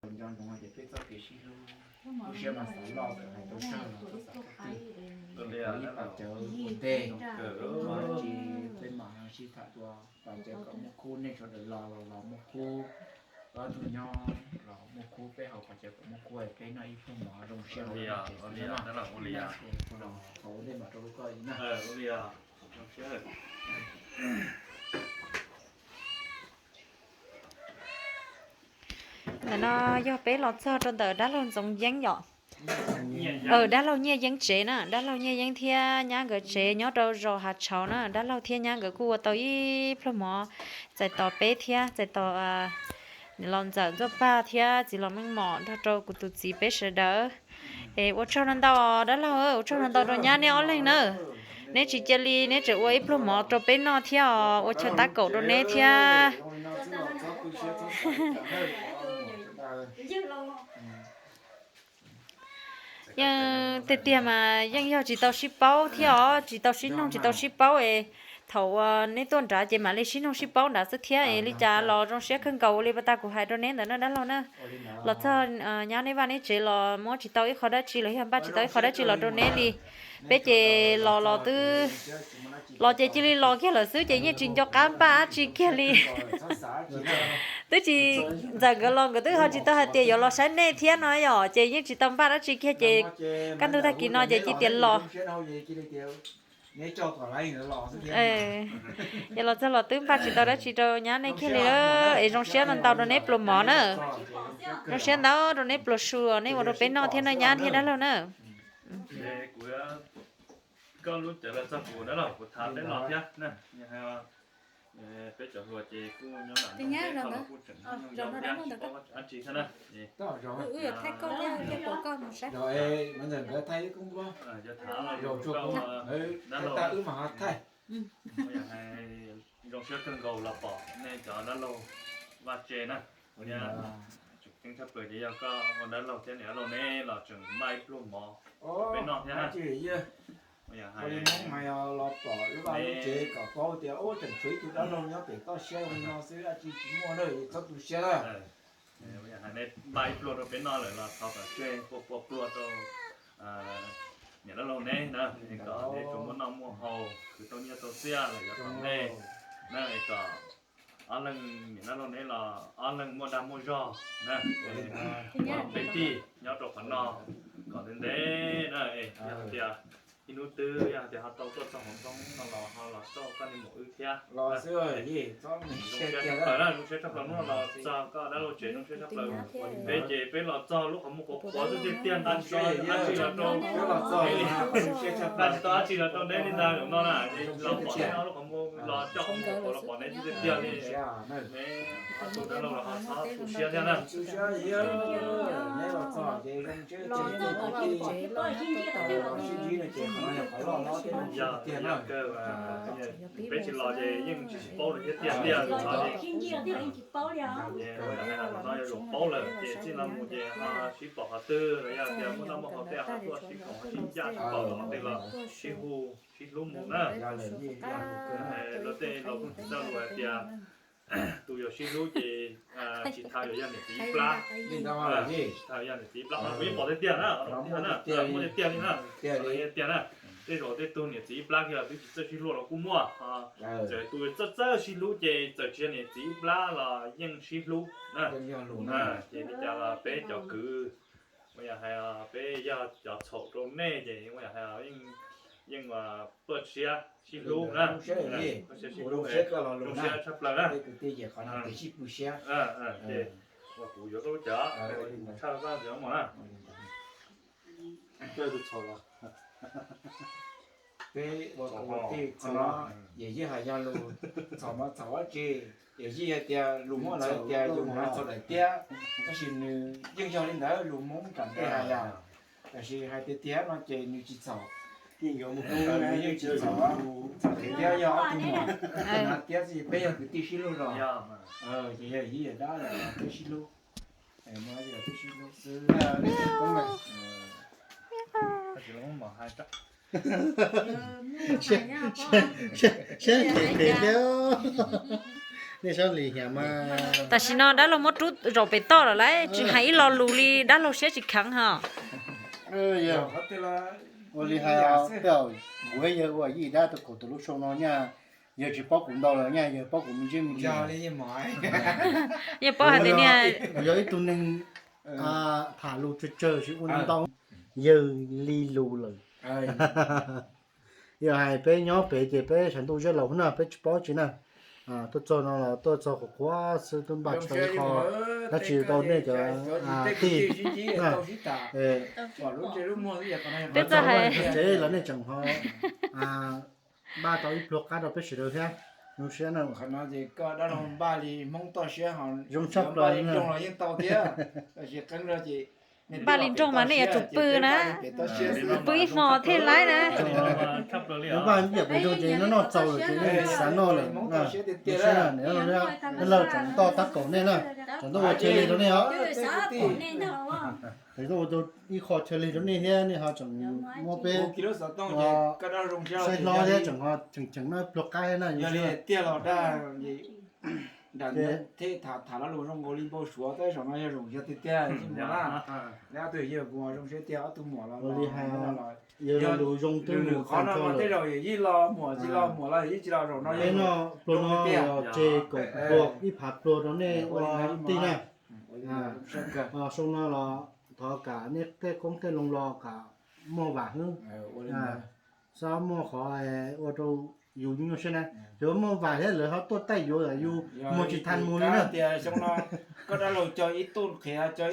nco ntsoov hais tias peb txoj kev sib hlub, lub siab mas xav loj tawm hais rau sab los txog xav tau twg, ib pab cawv ua ntej, tsis peb mam sib tham dua, pab cawv kom muaj khub, nej sawv daws los los los muaj khub, ob tug nyob los muaj khub, peb haus pab cawv kom muaj khub, peb noj ib pluag mov zoo siab. Ua ntej mam rau lub koj na. Ntawm no yog peb los txog rau ntawm dab laug Ntxoov Yeeb yom. Dab laug Nyiaj Yeeb tsev na, dab laug Nyiaj Yeeb thiab nyab nkawd tsev nyob rau zos Hav Tshauv na, dab laug thiab nyab nkawd kuj ua tau ib pluag mov txais tos peb thiab txais tos niam laus Ntxawm Ntxuaj Paj thiab txiv laus Meej Mom nrog rau kuv tus txiv peb sawv daws. Es ua tsaug ntau ntau dab laug, ua tsaug ntau ntau rau nyab neb ob leeg na. Neb tsis cia li neb tseem ua ib pluag mov rau peb noj thiab os, ua chaw tab kaum rau neb thiab. Yeej tiag tiag mas yeej yog tsis tau sib paub thiab os, tsis tau sib noog tsis tau sib paub es thaum uas neb tuaj nrad ces mam li sib noog sib paub nrad xwb thiab es li cas los zoo siab kawg nkaus li pas tas kuv hais rau neb ntawd na dab laug na. Los txog nyab neb vaj neb tsev los muab tsis tau ib qho dab tsi los yog npaj tsis tau ib qho dab tsi los rau neb li. Peb ces los los twb los ces cia li los kiag lawm xwb ces yeej tsis nco qab npaj dab tsi kiag li. Twb tsis, Ntxawm nkawd los nkawd twb ho tsis tau hais tias yuav los saib nej thiab no yom, ces yeej tsis tau npaj dab tsi kiag ces kaj ntug tag kis no ces cia tias los. Yog los txog los twb npaj tsis tau dab tsi rau nyab nej kiag li, es zoo siab ntau ntau rau neb pluas mov na. Zoo siab ntau rau neb pluas su nej ua rau peb noj thiab na nyab thiab dab laug na. Koj lub cawv los txog kuv na los kuv tham peb los thiab. Peb cov hluas ces kuj nyob nram nroog teb los kuj tseem nyob nyob dab tsis paub dab tsi thiab na. Yog tham los yog koj dab laug, zoo siab kawg nkaus los pom nej cov dab laug vaj tse na. Tseem ceeb tshaj plaws ces yog koj ua dab laug thiab niam dab laug neb los tseem npaj ib pluag mov peb noj thiab na. Hmoob mas yog los pom lub vaj lub tsev kom paub tias ub tseem tshuav ib tug dab laug nyob pem toj siab li no xwb, dab tsi tsis muaj na, txhob tu siab na. Neb npaj ib pluag rau peb noj lawm los thov kom tseg pua pua pluag rau niam dab laug neb na, kom neb tsuas muaj noj muaj haus, khwv tau nyiaj tau txiaj los yuav tom ntej na, es kom ob leeg niam dab laug neb los ob leeg muaj dag muaj zog na. Peb tij nyob rau qhov no kom ntev ntev na, es yog tias ib hnub twg yog tias ho tau tuaj txog hauv nroog no los ho los coj koj niag maum wb thiab. Zoo siab tshaj plaws na, zoo siab tshaj plaws hnub no los txog koj dab laug tsev, zoo siab tshaj plaws. Peb ces peb los txog lub qhov muag qhuav qhuav xwb tiag tiag, nqa tsis tau dab tsi los rau, nqa tsis tau dab tsi los rau neb li ntag no na, los pom neb lub qhov muag los coj qhov muag qhuav los pom neb xwb tiag tiag li. Neb ob tug dab laug los ho txhob tu siab thiab na. Yog, yog kawg, peb tsis los ces yeej tsis paub lawm thiab tiag tiag. Ua yog hais no yog paub lawm ces txij no mus ces ho sib pom qhov twg los yog tias muaj noj muaj haus tej ho tuaj sib koom sib ncaj sib pom qhov twg los sib hu sib hlub mus na. Luag tej laus kuj tsis txawj lus hais tias tus yuav sib hlub ces tsis thaum yuav yog niam txiv ib plab, tsis thaum yog niam txiv ib plab, kuv yeej pom tiag tiag na, tiag na, muaj tiag tiag li na, tiag na. Tej zaum tej tug niam txiv ib plab kiag los twb tsis txawj sib hlub los kuj muaj. Txawm tus txawj txawj sib hlub ces txawm tsis yog niam txiv ib plab los yeej sib hlub na. Ces li cas los peb cov kwv, ua yog hais peb yog cov txhaum rau nej ces ua yog hais yeej pluaj siab sib hlub na. Pluaj siab sib hlub, zoo siab tshaj plaws na. Ces ua kuv yuav koj lub cawv, tshaj koj cawv mos na. Peb ua kuv tej txhaum, yawm yij hais yog lus txhaum mas txhaum dab tsi, yawm yij hais tias lus muab lawv tias yus hais txhaum daim tiab, tab sis nws yeej yog li ntawd, lus Hmoob kam ntej hais yog, tab sis hais tiag tiag no ces nws tsis txhaum. Nws yeej tsis txhaum, txhaum daim tiab yog ob tug muam, hnav tiab xwb, peb yog kwv tij sib hlub los, ces yawm yij yawm dab los peb sib hlub. Siab phem thiab. Nej sab li hiam mas. Tam sim no dab laug muab rub zaum pem toj lawm lauj, tsis hais ib lo lus li, dab laug siab tsis kheev ho. Ua li hais, kuv yawg ua yij dab tau kaum tawm lub xyoo no nyaj, yawg tsis paub kuv ntau los nyaj yawg paub kuv me ntsis me ntsis. Yeej paub hais tias niag yog ib tug neeg tham lus tsawg tsawg tsis ua ntau, yawg li lus lawm. Yog hais peb nyob pem ces peb saum ntuj zeb laus na peb tsis paub tsi na. Tuaj txog no los tuaj txog qhuav qhuav xwb twb npaj tsis tau ib qho dab tsi rau nej cov tij. Peb txawj hais tsev los nej tseem ho npaj tau ib pluag qab rau peb sawv daws thiab. Zoo siab na. Qhov no ces koj dab laug npaj li Hmoob toj siab ho, zoo tshaj plaws npaj li nroog los yeej tau thiab, tab sis qee zaug ces npaj li nroog mas nej yuav tsum pw na, pw ib hmo thiaj laib na. Npaj yam pem nroog ces noj noj txaus lawm ces nej xav noj lawm. Zoo siab na, dab laug tseem toj tab kaum nej na, tseem tuaj ua chaw lig rau nej os. Tseem tuaj ua ib qho chaw lig rau nej thiab nej ho tseem muab peb saib hlob thiab tseem ho cheem cheem noj pluag qab thiab na. Yog li tiag los dag, nram thej tham tham lo lus zoo nkaus li npau suav tab zaum no yog zoo siab tiag tiag, tsis muaj na. Ob tug yawg kuv zoo siab tiag, ob tug muam los li hais, yog lo lus zoo twb mus qhov no mas tej zaum yawm yij los muam tsis los, muam los yawm yij tsis los, zaum no yog pluag no tiag, tseg kaum pluag ib phav pluag rau nej ua tij na. Xyoo no los thov kam nej tej qoob tej loo los kam muaj vam hwb, txhob muaj qhov ua rau yus nyuaj siab na. Yus muaj vam thiab lawv ho tuaj taij yus, yus muag tsis tau mus li na. Tias xyoo no koj dab laug cog ib tug qhiav, cog